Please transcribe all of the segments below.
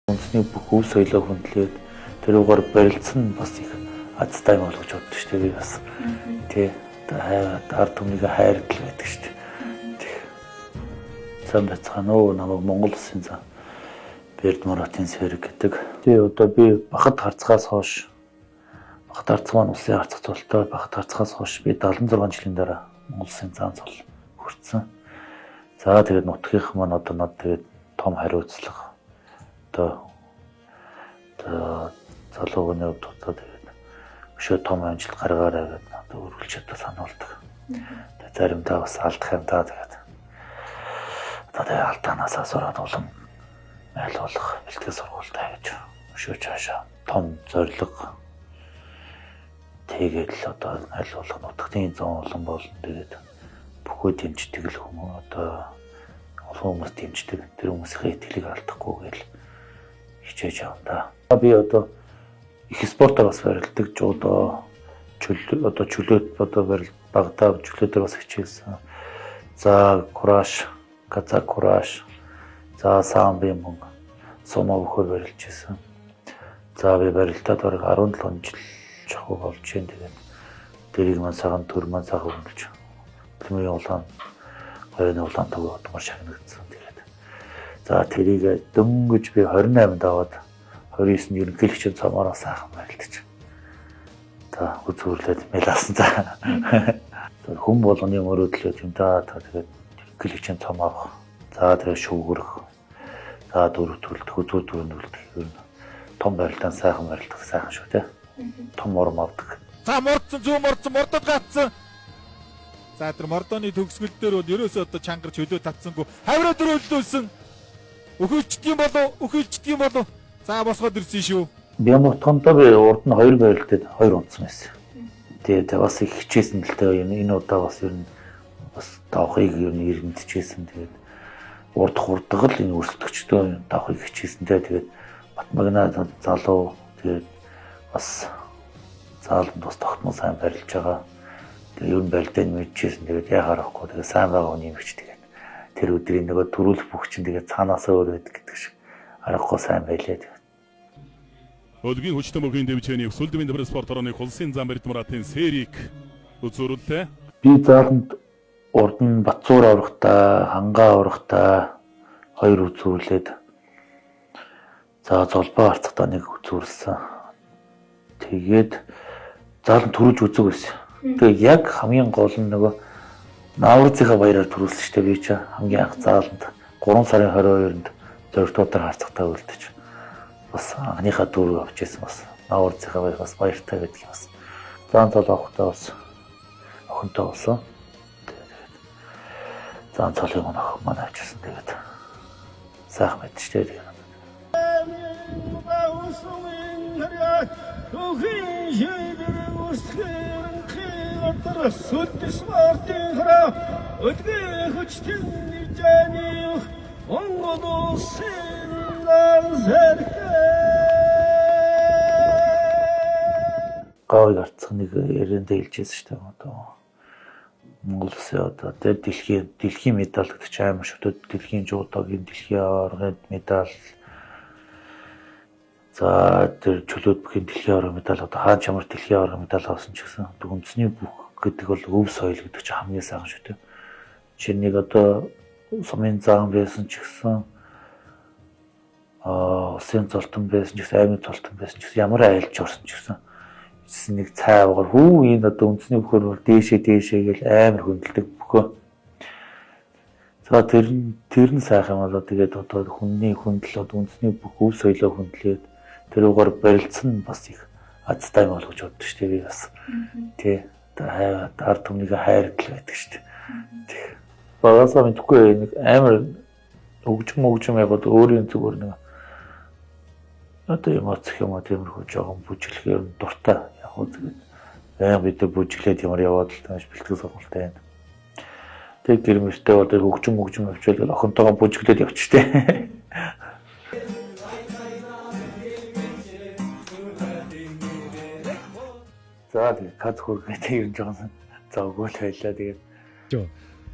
Үндэсний бүх өв соёлоо хөндлөөд тэрүүгээр барилцсан бас их азтай юм болгож боддог шүү дээ би бас. Тий. Одоо ард түмнийг хайрдал байдаг шүү дээ. Тий. Сайн байцгаана уу? Намайг Монгол Улсын зан Бердмуратын Сэрэг гэдэг. Тий, одоо би Бахад харцгаас хойш Бахад харцгаа маань улсын харцах цолтой Бахад харцгаас хойш би 76 жилийн дараа Монгол Улсын зан цол хүртсэн. За тэгээд нутгийнх маань одоо над тэгээд том хариуцлага одоо залуугны хувьд одоо тэгээд өшөө том амжилт гаргаарай гэдээ надад өргөлж одоо сануулдаг. Тэгээд заримдаа бас алдах юм да тэгээд одоо тэгээд алдаанаасаа сураад улам аль болох бэлтгэл сургуультай гэж өшөө цаашаа том зорилго тэгээд л одоо аль болох нутгийн зон улам болно тэгээд бүхөө дэмждэг л хүмүүс одоо олон хүмүүс дэмждэг тэр хүмүүсийн итгэлийг алдахгүй гэж хичээж явна да. Би одоо их спортоор бас барилдаг, жудо, одоо чөлөөт одоо барил багадаа чөлөөтөр бас хичээлсэн. За кураш, казак кураш, за самби мөн сумо бүхөө барилж исэн. За би барилдаад бараг 17 жил чухал болж байна. Тэгээд дэрийг маань цагаан төр маань цагаан хөндлөж тэмээ улаан хоёрын улаан төг одмор шагнагдсан. Тэгээд за тэрийг дөнгөж би 28-нд аваад 29-нд ерөнхийлөгчийн цомоороо сайхан барилдаж. За үзүүрлээд мэлаасан за. Хүн болгоны мөрөөдөл юм да. Тэгээд ерөнхийлөгчийн цом авах. За тэгээд шүүгэрх. За дөрөв төрөлдөх, үзүүр төрөлдөх ер нь том барилдаан сайхан барилдах сайхан шүү те. Том урам авдаг. За мордсон, зүү мордсон, мордод гацсан. За тэр мордооны төгсгөл дээр бол ерөөсөө одоо чангарч хөлөө татсангүй. Хавраа дөр хөлдөөсөн. Өхөлчдөг юм болов, өхөлчдөг юм болов. За босгоод ирсэн шүү. Бямутхондоо би урд нь хоёр барилдад хоёр унтсан байсан. Тэгээд бас их хичээсэн л дээ. Энэ удаа бас ер нь бас давхыг ер нь иргэнтжижсэн. Тэгээд урд хурдаг л энэ өрсөлдөгчдөө давхыг хичээсэн дээ. Тэгээд Батмагна залуу тэгээд бас зааланд бас тогтмол сайн барилж байгаа. Тэгээд ер нь барилдаа мэдчихсэн. Тэгээд яхаар авахгүй. Тэгээд сайн байгаа хүн юм хич тэгээд тэр өдрийн нөгөө төрүүлэх бүх чинь тэгээд цаанаасаа өөр байдаг гэдэг шиг аргагүй сайн байлээ. Тэгээд Өлгийн хүчтэй мөхийн дэвжээний өсөлдмийн дэврэ спорт орооны улсын зам Бердмуратын Сэрик үзүүрлээ. Би зааланд урд нь Батцуур аврахтаа, Хангаа аврахтаа хоёр үзүүрлээд за золбоо харцахдаа нэг үзүүрлсэн. Тэгээд зааланд төрүүлж үзег байсан. Тэгээ яг хамгийн гол нь нөгөө Наврузынхаа баяраар төрүүлсэн шүү дээ би чи хамгийн анх зааланд 3 сарын 22-нд зоригтуудаар харцахтаа үлдэж бас анхныхаа дөрөв авч ирсэн бас Наврузынхаа баяр бас баяртай байдаг юм бас. Заан цол авахдаа бас охинтой болсон. Тэгээд заан цолыг охин маань авч ирсэн. Тэгээд сайхан байдаг шүү дээ. Гаавыг арцах нэг яриандаа хэлжсэн шүү дээ. Одоо Монгол улсын одоо тэр дэлхийн медаль гэдэг чинь амар шүү дээ. Дэлхийн жуудогийн, дэлхийн аваргын медаль. За тэр чөлөөт бүхийн дэлхийн аваргын медаль одоо хаан чамар дэлхийн аваргын медаль авсан ч гэсэн үндэсний бүх гэдэг бол өв соёл гэдэг чинь хамгийн сайхан шүү дээ. Чи нэг одоо сумын зан байсан ч гэсэн улсын золтон байсан ч гэсэн аймгийн золтон байсан ч гэсэн ямар айлж орсон ч гэсэн нэг цай авгаар хүү энэ одоо үндэсний бүхөр бол дээшээ гэл амар хөндлөдөг бүхөө. За тэр нь сайхан юм болоо тэгээд одоо хүний хөндлөл одоо үндэсний бүх өв соёлоо хөндлөөд тэрүүгээр барилцсан бас их азтай юм болгож боддог шүү дээ би бас. Тий. Одоо ард түмнийг хайрдал байдаг шүү дээ. Тий. Багасаа мэдхгүй нэг амар хөгжим яг одоо өөрийн зүгээр нэг одоо эмоц гэх юм уу тиймэрхүү жоохон бүжиглэхээр дуртай яг уу тэгээд баян бид нар бүжиглээд ямар яваад л тааш бэлтгэл сургалтай байна. Тэгээд гэр мөртэй одоо хөгжим явчихвал охинтойгоо бүжиглээд явчихтэй. За тэгээд каз хөргөтэй ер нь жоохон завгүй л байлаа тэгээд.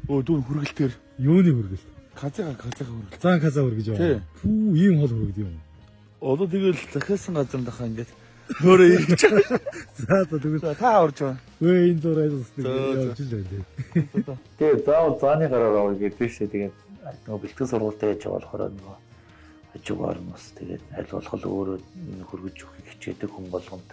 Өө дүүн хүргэлтээр юуны хүргэлт? Казаага хүргэлт. Зан каза хүргэж яваа. Пүү ийм хол хүргэд юм. Одоо тэгэл захиалсан газар дахаа ингээд нөөрэ ирж байгаа. За за, тэгвэл За, та орж байна. Өө, энэ зур айл усны За, за. явж л байна. Тэгээ заавал зааны гараар авъя гэдэг шээ. Тэгээд нөгөө бэлтгэл сургуультай яаж байгаа болохоор нөгөө хажуугаар нь бас тэгээд аль болох өөрөө энэ хөргөж өгөхийг хичээдэг хүн болгонд.